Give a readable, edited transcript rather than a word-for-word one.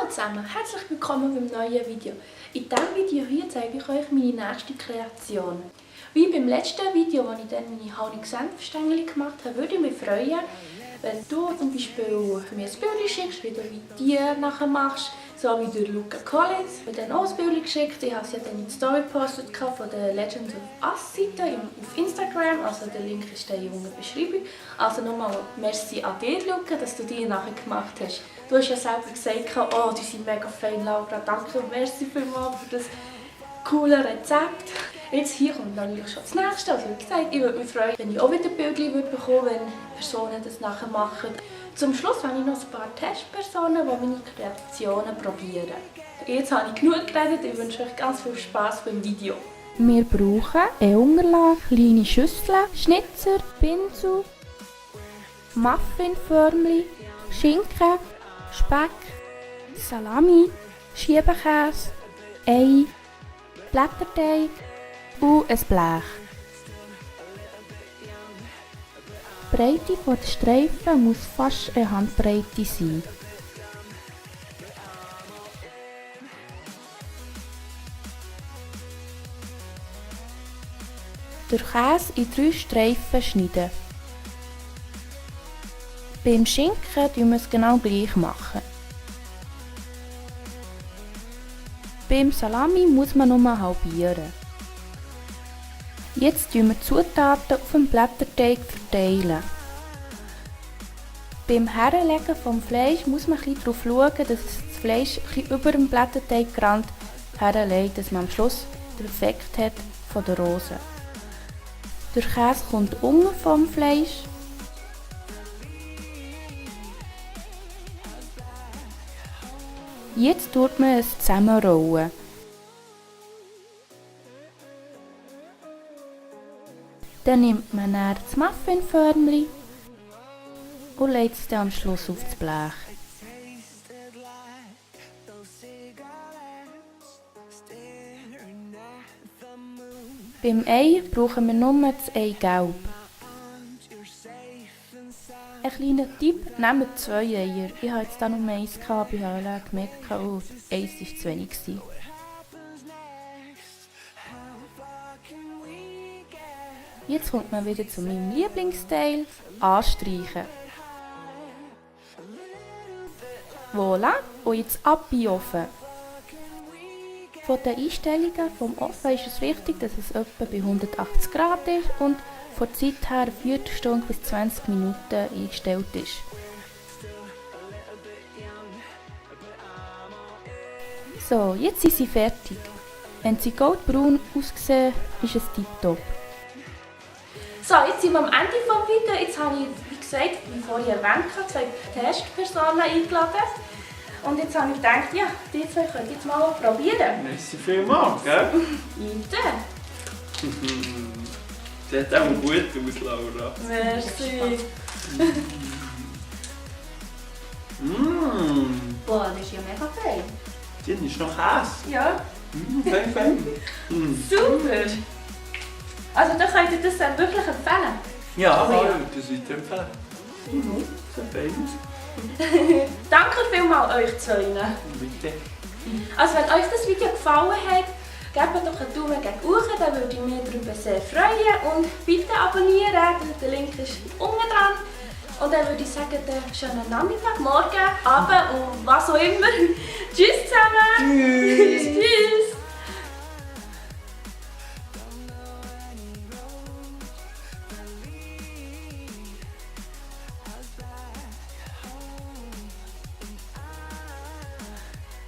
Hallo zusammen, herzlich willkommen beim neuen Video. In diesem Video hier zeige ich euch meine nächste Kreation. Wie beim letzten Video, wo ich dann meine Honig-Senf-Stängel gemacht habe, würde ich mich freuen, wenn du zum Beispiel mir ein Bild schickst, wie du die nachher machst, so wie der Luca Collins. Ich habe dann auch ein Bild geschickt, ich habe es ja dann in die Story gepostet von der Legends of Us Seite auf Instagram, also der Link ist dann in der Beschreibung. Also nochmal merci an dir, Luca, dass du die nachher gemacht hast. Du hast ja selber gesagt, oh, die sind mega fein, Laura, danke und merci vielmals für das coole Rezept. Jetzt hier kommt natürlich schon das nächste. Also wie gesagt, ich würde mich freuen, wenn ich auch wieder Bildchen bekomme, wenn Personen das nachher machen. Zum Schluss habe ich noch ein paar Testpersonen, die meine Kreationen probieren. Jetzt habe ich genug geredet, ich wünsche euch ganz viel Spass beim Video. Wir brauchen eine Unterlage, kleine Schüsseln, Schnitzer, Pinsel, Muffinförmchen, Schinken, Speck, Salami, Schiebekäse, Ei, Blätterteig und ein Blech. Die Breite der Streifen muss fast eine Handbreite sein. Den Käse in 3 Streifen schneiden. Beim Schinken machen wir es genau gleich machen. Beim Salami muss man nur halbieren. Jetzt verteilen wir die Zutaten auf dem Blätterteig. Beim Herlegen des Fleisch muss man darauf schauen, dass das Fleisch über dem Blätterteigrand herlegt, dass man am Schluss den Effekt hat von der Rose. Der Käse kommt unten vom Fleisch. Jetzt tut man es zusammenrollen. Dann nimmt man dann das Muffinförmchen und legt es dann am Schluss auf das Blech. Beim Ei brauchen wir nur das Eigelb. Ein kleiner Tipp, nehmt 2 Eier. Ich hatte jetzt nur 1 gehabt, ich habe gemerkt, oh, 1 war zu wenig. Jetzt kommt man wieder zu meinem Lieblingsteil, anstreichen. Voilà, und jetzt ab in den Ofen. Von den Einstellungen vom Ofen ist es wichtig, dass es etwa bei 180 Grad ist und von der Zeit her eine Viertelstunde bis 20 Minuten eingestellt ist. So, jetzt sind sie fertig. Wenn sie goldbraun aussehen, ist es tipptopp. So, jetzt sind wir am Ende des Videos. Jetzt habe ich, wie gesagt, wie vorhin erwähnt, 2 Testpersonen eingeladen. Und jetzt habe ich gedacht, ja, die 2 könnt jetzt mal probieren. Merci vielmals, gell? Bitte. Sieht auch gut aus, Laura. Merci. Boah, das ist ja mega fein. Die ist noch Käse. Ja. Fein, fein. Super. Also da könnt ihr das dann wirklich empfehlen? Ja, Oh, ja. das ist empfehlen. So fein aus. Danke vielmals euch 2. Bitte. Also wenn euch das Video gefallen hat, gebt doch einen Daumen gegen oben, dann würde ich mich darüber sehr freuen. Und bitte abonnieren, der Link ist unten dran. Und dann würde ich sagen, schönen Nachmittag, Morgen, Abend und was auch immer. Tschüss zusammen! Tschüss! Tschüss!